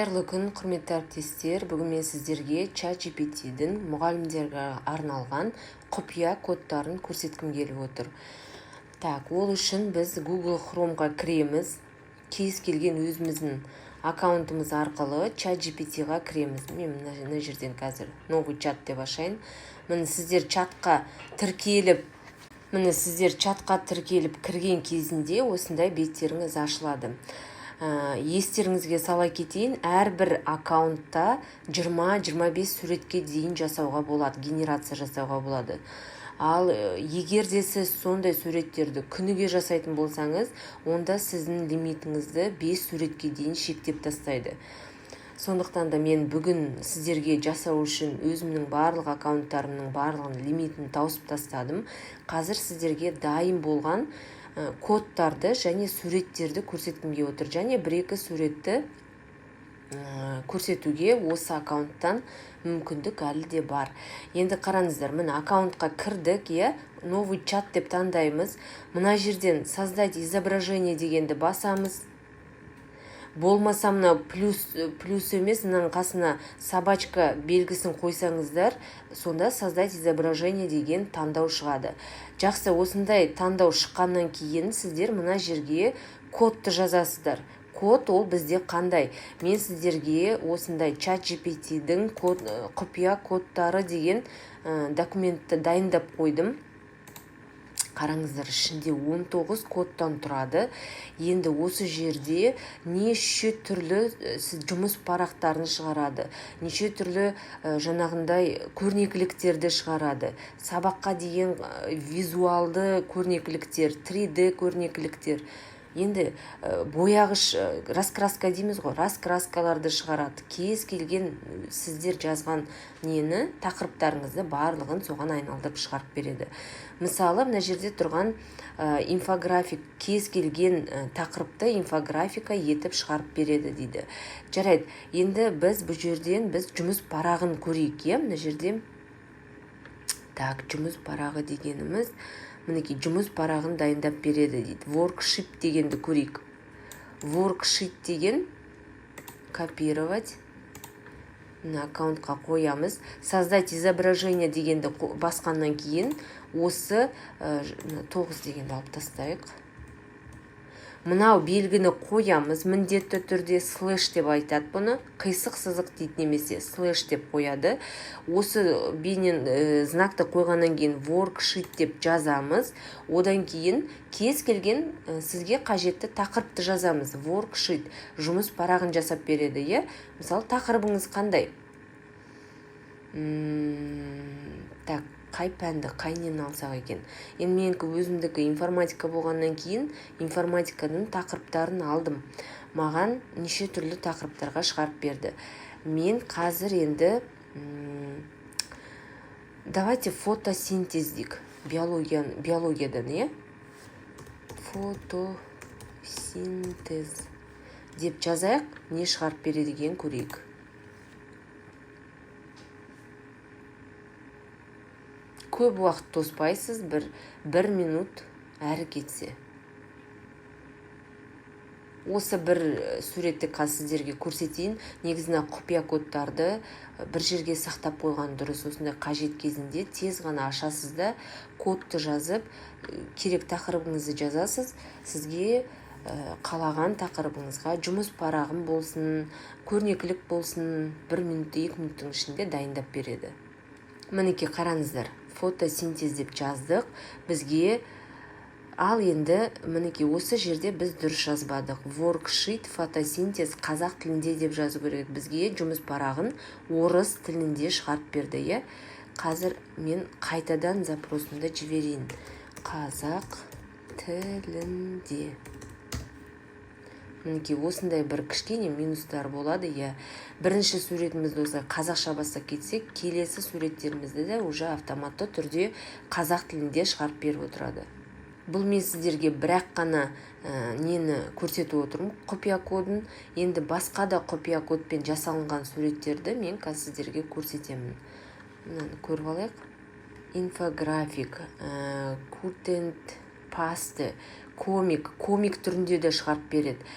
Қайырлы күн, құрметті әріптестер! Бүгін мен сіздерге ChatGPT-дің мұғалімдерге арналған құпия кодтарын көрсеткім келіп отыр. Так, ол үшін біз Google Chrome'ға кіреміз. Кез келген өзіміздің аккаунтымыз арқылы ChatGPT-ға кіреміз. Мен мына жерден қазір «Новый чат» деп ашайын. Міне, сіздер чатқа тіркеліп кірген кезінде осындай беттеріңіз ашылады. Естеріңізге сала кетейін, әрбір аккаунтта 20-25 суретке дейін жасауға болады, генерация жасауға болады. Ал егер де сіз сондай суреттерді күніге жасайтын болсаңыз, онда сіздің лимитіңізді 5 суретке дейін шектеп тастайды. Сондықтан да мен бүгін сіздерге жасау үшін өзімнің барлық аккаунттарымның барлығын лимитін тауысып тастадым. Қазір сіздерге дайын болған кодтарды және суреттерді көрсеткім келіп отыр және бір екі суретті көрсетуге осы аккаунттан мүмкіндік әлі де бар. Енді қараңыздар, міне, аккаунтқа кірдік, иә, «Новый чат» деп таңдаймыз. Мына жерден «Создать изображение» дегенді басамыз. Болмаса мына плюс, плюс емес, мынаның қасына собачка белгісін қойсаңыздар, сонда «Создать изображение» деген таңдау шығады. Жақсы, осындай таңдау шыққаннан кейін сіздер мына жерге кодты жазасыздар. Код ол бізде қандай? Мен сіздерге осындай ChatGPT-дің код, құпия кодтары деген документті дайындап қойдым. Қараңыздар, ішінде 19 кодтан тұрады. Енді осы жерде неше түрлі сіз жұмыс парақтарын шығарады, неше түрлі жаңағындай көрнекіліктерді шығарады, сабаққа деген визуалды көрнекіліктер, 3D көрнекіліктер, енді бояғыш, раскраска дейміз ғой, раскраскаларды шығарады. Кез келген сіздер жазған нені, тақырыптарыңызды барлығын соған айналдырып шығарып береді. Мысалы, мына жерде тұрған инфографик, кез келген тақырыпты инфографика етіп шығарып береді дейді. Жарайды, енді біз бұл жерден біз жұмыс парағын көрейік, иә. Мына жерде, так, жұмыс парағы дегеніміз, мінекей, жұмыс парағын дайындап береді дейді. Worksheet дегенді көрейік. Worksheet деген, копировать, мына аккаунтқа қоямыз. «Создать изображение» дегенді басқаннан кейін осы 9 дегенді алып тастайық. Мынау белгіні қоямыз міндетті түрде, слэш деп айтады бұны, қисық сызық дейді немесе слэш деп қояды. Осы бейнен знакты қойғаннан кейін worksheet деп жазамыз. Одан кейін кез келген сізге қажетті тақырыпты жазамыз. Worksheet, жұмыс парағын жасап береді, иә. Мысалы, тақырыбыңыз қандай? Так, қай пәнді, қай нені алсақ екен? Енді менікі, өзімдікі информатика болғаннан кейін информатиканың тақырыптарын алдым. Маған неше түрлі тақырыптарға шығарып берді. Мен қазір енді давайте фотосинтез дейік, биология, биологиядан, иә. Фотосинтез деп жазайық, не шығарып береді екенін көрейік. Көп уақыт тоспайсыз, бір минут әрі кетсе. Осы бір суретті қазір сіздерге көрсетейін. Негізінен құпия кодтарды бір жерге сақтап қойған дұрыс. Осындай қажет кезінде тез ғана ашасыз да, кодты жазып, керек тақырыбыңызды жазасыз. Сізге қалаған тақырыбыңызға жұмыс парағын болсын, көрнекілік болсын, бір минут, 2 минуттың ішінде дайындап береді. Мінекей, қараңыздар, фотосинтез деп жаздық бізге. Ал енді, мінекей, осы жерде біз дұрыс жазбадық. Worksheet фотосинтез қазақ тілінде деп жазу керек. Бізге жұмыс парағын орыс тілінде шығарып берді, иә. Қазір мен қайтадан запросымды жіберейін, қазақ тілінде. Мінекей, осындай бір кішкене минустар болады, иә. Бірінші суретімізді осылай қазақша бастап кетсек, келесі суреттерімізді де уже автоматты түрде қазақ тілінде шығарып беріп отырады. Бұл мен сіздерге бірақ қана нені көрсетіп отырмын, құпия кодын. Енді басқа да құпия кодпен жасалынған суреттерді мен қазір сіздерге көрсетемін. Мынаны көріп алайық. Инфографик, контент. Paste, комик, комик түрінде де шығарып береді.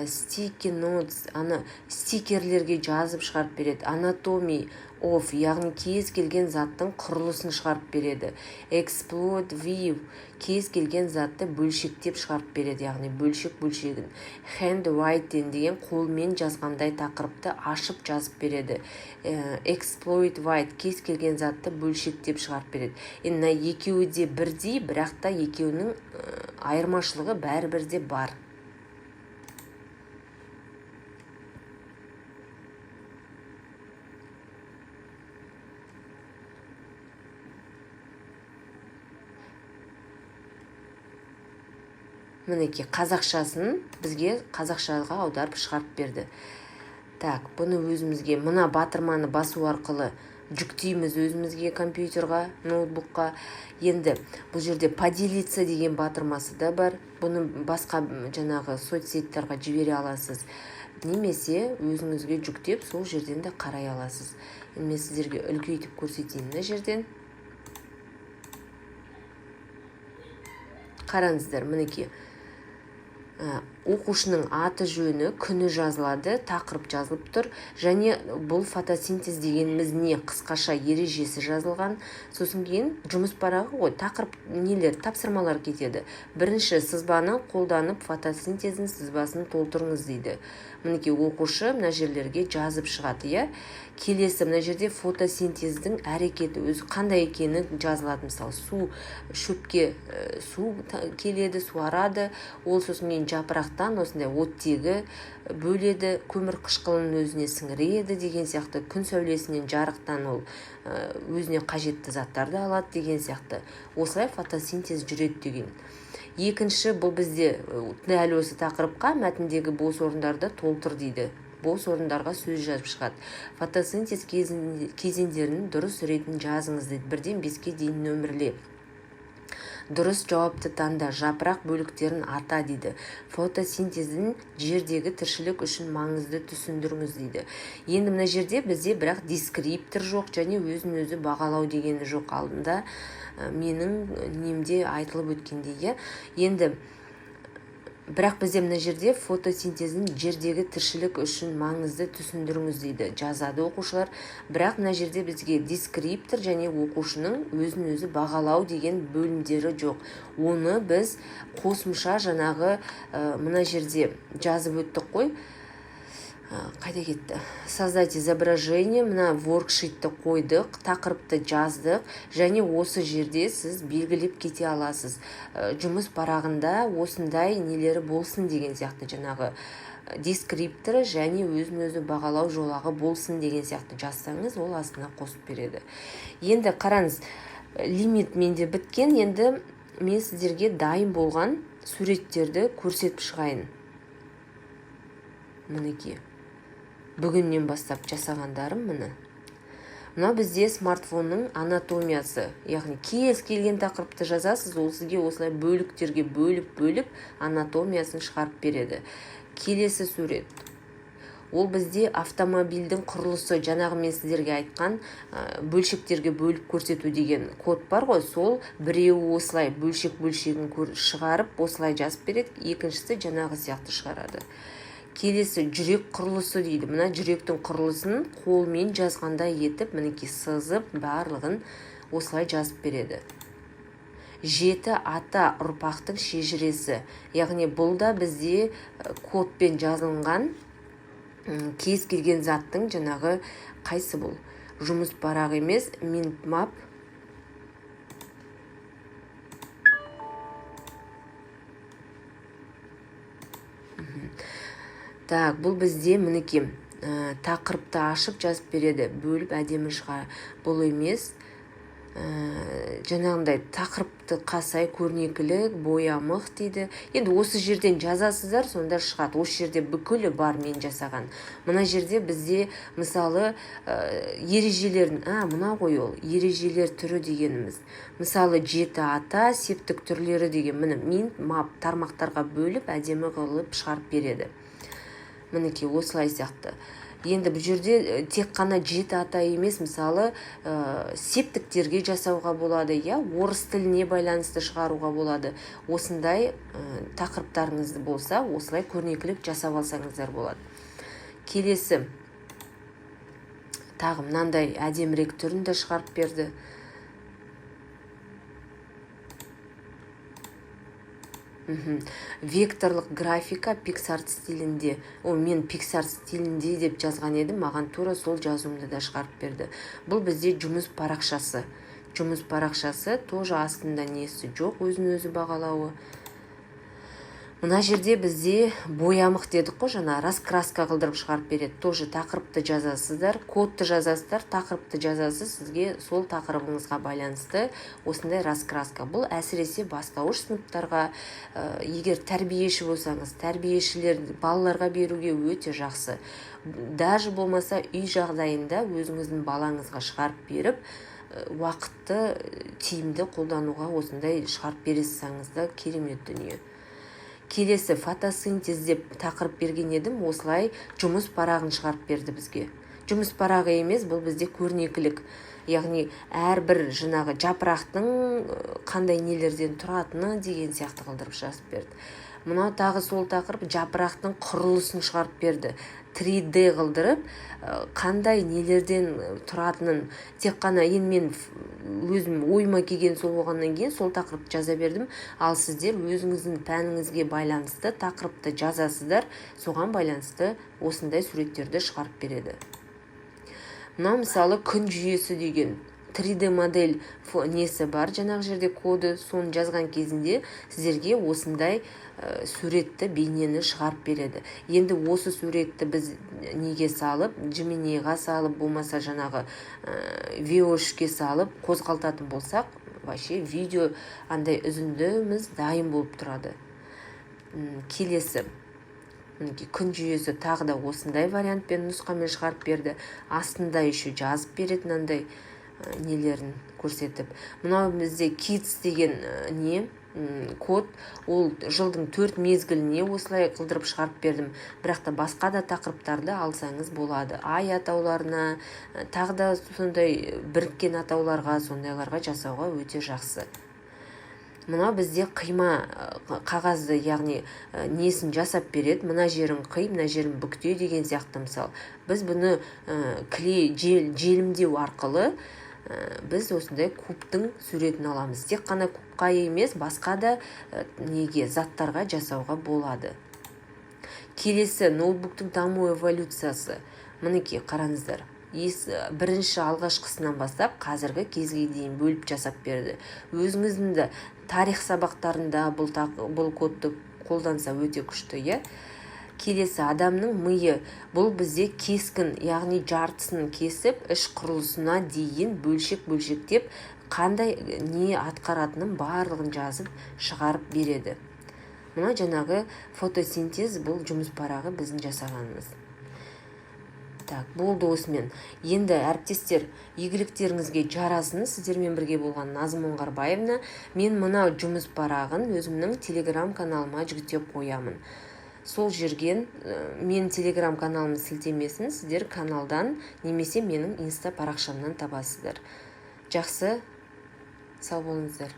Sticky notes, ана стикерлерге жазып шығарып береді. Anatomy of, яғни кез келген заттың құрылысын шығарып береді. Explode view, кез келген затты бөлшектеп шығарып береді, яғни бөлшек бөлшегін. Handwriting деген қолмен жазғандай тақырыпты ашып жазып береді. Explode white, кез келген затты бөлшектеп шығарып береді. Енді мына екеуі де бірдей, бірақ та екеуінің айырмашылығы бәрібір де бар. Мінекей, қазақшасын бізге қазақшаға аударып шығарып берді. Так, бұны өзімізге мына батырманы басу арқылы жүктейміз өзімізге, компьютерға, ноутбукқа. Енді бұл жерде «Поделиться» деген батырмасы да бар. Бұны басқа жаңағы соцсетьтарға жібере аласыз немесе өзіңізге жүктеп, сол жерден де қарай аласыз. Енді мен сіздерге үлкейтіп көрсетейін. Мына жерден қараңыздар, мінекей, оқушының аты жөні, күні жазылады, тақырып жазылып тұр және бұл фотосинтез дегеніміз не, қысқаша ережесі жазылған. Сосын кейін жұмыс парағы ғой, тақырып, нелер, тапсырмалар кетеді. Бірінші, сызбаны қолданып фотосинтездің сызбасын толтырыңыз дейді. Мінекей, оқушы мына жерлерге жазып шығады, иә. Келесі, мына жерде фотосинтездің әрекеті өзі қандай екені жазылады. Мысалы, су шөпке, су келеді, суарады ол, сосын кейін жапырақтан осындай оттегі бөледі, көмір қышқылын өзіне сіңіреді деген сияқты, күн сәулесінен, жарықтан ол өзіне қажетті заттарды алады деген сияқты. Осылай фотосинтез жүреді деген. Екінші, бұл бізде дәл осы тақырыпқа мәтіндегі бос орындарды толтыр дейді. Бос орындарға сөз жазып шығады. Фотосинтез кезеңдерінің дұрыс ретін жазыңыз дейді, 1-ден 5-ке дейін нөмірле. Дұрыс жауапты таңда, жапырақ бөліктерін ата дейді. Фотосинтездің жердегі тіршілік үшін маңызды түсіндіріңіз дейді. Енді мына жерде бізде бірақ дескриптор жоқ және өзін өзі бағалау дегені жоқ, алдында менің немде айтылып өткендей, иә. Енді бірақ бізде мына жерде фотосинтездің жердегі тіршілік үшін маңызды түсіндіріңіз дейді, жазады оқушылар. Бірақ мына жерде бізге дескриптор және оқушының өзін өзі бағалау деген бөлімдері жоқ. Оны біз қосымша жаңағы мына жерде жазып өттік қой. Қайда кетті? Создать изображение, мына worksheet ті қойдық, тақырыпты жаздық және осы жерде сіз белгілеп кете аласыз, жұмыс парағында осындай нелері болсын деген сияқты, жаңағы дескрипторы және өзін өзі бағалау жолағы болсын деген сияқты жазсаңыз, ол астына қосып береді. Енді қараңыз, лимит менде біткен. Енді мен сіздерге дайын болған суреттерді көрсетіп шығайын. Мінекей, бүгіннен бастап жасағандарым. Міне, мынау бізде смартфонның анатомиясы, яғни кез келген тақырыпты жазасыз, ол сізге осылай бөліктерге бөліп бөліп анатомиясын шығарып береді. Келесі сурет, ол бізде автомобильдің құрылысы. Жаңағы мен сіздерге айтқан бөлшектерге бөліп көрсету деген код бар ғой, сол біреуі осылай бөлшек бөлшегін шығарып, осылай жазып береді, екіншісі жаңағы сияқты шығарады. Келесі, жүрек құрылысы дейді. Мына жүректің құрылысын қолмен жазғандай етіп, мінекей, сызып, барлығын осылай жазып береді. Жеті ата ұрпақтың шежіресі, яғни бұл да бізде кодпен жазылған кез келген заттың жаңағы, қайсы бұл, жұмыс парағы емес, mind map. Так, бұл бізде, мінекей, тақырыпты ашып жазып береді, бөліп әдемі шыға. Бұл емес, жаңағындай тақырыпты қасай көрнекілік боямық дейді. Енді осы жерден жазасыздар, сонда шығады. Осы жерде бүкілі бар мен жасаған. Мына жерде бізде, мысалы, ережелерін, мына ғой ол ережелер түрі дегеніміз, мысалы, жеті ата септік түрлері деген. Міне, mind map тармақтарға бөліп, әдемі қылып шығарып береді. Мінекей, осылай сияқты. Енді бұл жерде тек қана жеті ата емес, мысалы, септіктерге жасауға болады, иә, орыс тіліне байланысты шығаруға болады. Осындай тақырыптарыңыз болса, осылай көрнекілік жасап алсаңыздар болады. Келесі тағы мынандай әдемірек түрін де шығарып берді. Векторлық графика PicsArt стилінде. Мен PicsArt стилінде деп жазған едім, маған тура сол жазуымды да шығарып берді. Бұл бізде жұмыс парақшасы. Жұмыс парақшасы тоже астында несі жоқ, өзін өзі бағалауы. Мына жерде бізде боямық дедік қой, жаңа раскраска қылдырып шығарып береді. Тоже тақырыпты жазасыздар, кодты жазасыздар, тақырыпты жазасыз, сізге сол тақырыбыңызға байланысты осындай раскраска. Бұл әсіресе бастауыш сыныптарға, егер тәрбиеші болсаңыз, тәрбиешілер балаларға беруге өте жақсы. Даже болмаса үй жағдайында өзіңіздің балаңызға шығарып беріп, уақытты тиімді қолдануға осындай шығарып бере салсаңыз да керемет дүние. Келесі фотосинтез деп тақырып берген едім, осылай жұмыс парағын шығарып берді бізге. Жұмыс парағы емес, бұл бізде көрнекілік. Яғни әрбір жаңағы жапырақтың қандай нелерден тұратыны деген сияқты қылдырып жазып берді. Мынау тағы сол тақырып, жапырақтың құрылысын шығарып берді. 3D қылдырып, қандай нелерден тұратынын, тек қана енді мен өзім ойыма келген сол болғаннан кейін сол тақырыпты жаза бердім. Ал сіздер өзіңіздің пәніңізге байланысты тақырыпты жазасыздар, соған байланысты осындай суреттерді шығарып береді. Мынау мысалы күн жүйесі деген 3D модель несі бар, жаңағы жерде коды, соны жазған кезінде сіздерге осындай суретті, бейнені шығарып береді. Енді осы суретті біз неге салып, Gemini-ға салып, болмаса жаңағы Veo3-ке салып қозғалтатын болсақ, вообще видео андай үзіндіміз дайын болып тұрады. Келесі мінекей күн жүйесі тағы да осындай вариантпен, нұсқамен шығарып берді. Астында еще жазып береді мынандай нелерін көрсетіп. Мынау бізде Kids деген не код, ол жылдың 4 мезгіліне осылай қылдырып шығарып бердім. Бірақ та басқа да тақырыптарды алсаңыз болады. Ай атауларына, тағы да сондай біріккен атауларға, сондайларға жасауға өте жақсы. Мынау бізде қима қағазды, яғни несін жасап береді. Мына жерін қи, мына жерін бүкте деген сияқты мысал. Біз бұны клей желімдеу арқылы біз осындай кубтың суретін аламыз. Тек қана кубқа емес, басқа да неге заттарға жасауға болады. Келесі ноутбуктың даму эволюциясы. Мінекей қараңыздар. Бірінші алғашқысынан бастап қазіргі кезге дейін бөліп жасап берді. Өзіңіздің де тарих сабақтарында бұл кодты қолданса өте күшті, иә? Келесі адамның миы. Бұл бізде кескін, яғни жартысын кесіп, іш құрылысына дейін бөлшек-бөлшектеп қандай не атқаратынын барлығын жазып шығарып береді. Мына жаңағы фотосинтез, бұл жұмыс парағы біздің жасағанымыз. Так, болды осымен. Енді әріптестер, игіліктеріңізге жарасын. Сіздермен бірге болған Назым Оңғарбаевна. Мен мына жұмыс парағын өзімнің телеграм каналыма жүктеп қоямын. Сол жерген мен телеграм каналымның сілтемесін сіздер каналдан немесе менің инста парақшамнан табасыздар. Жақсы, сау болыңыздар.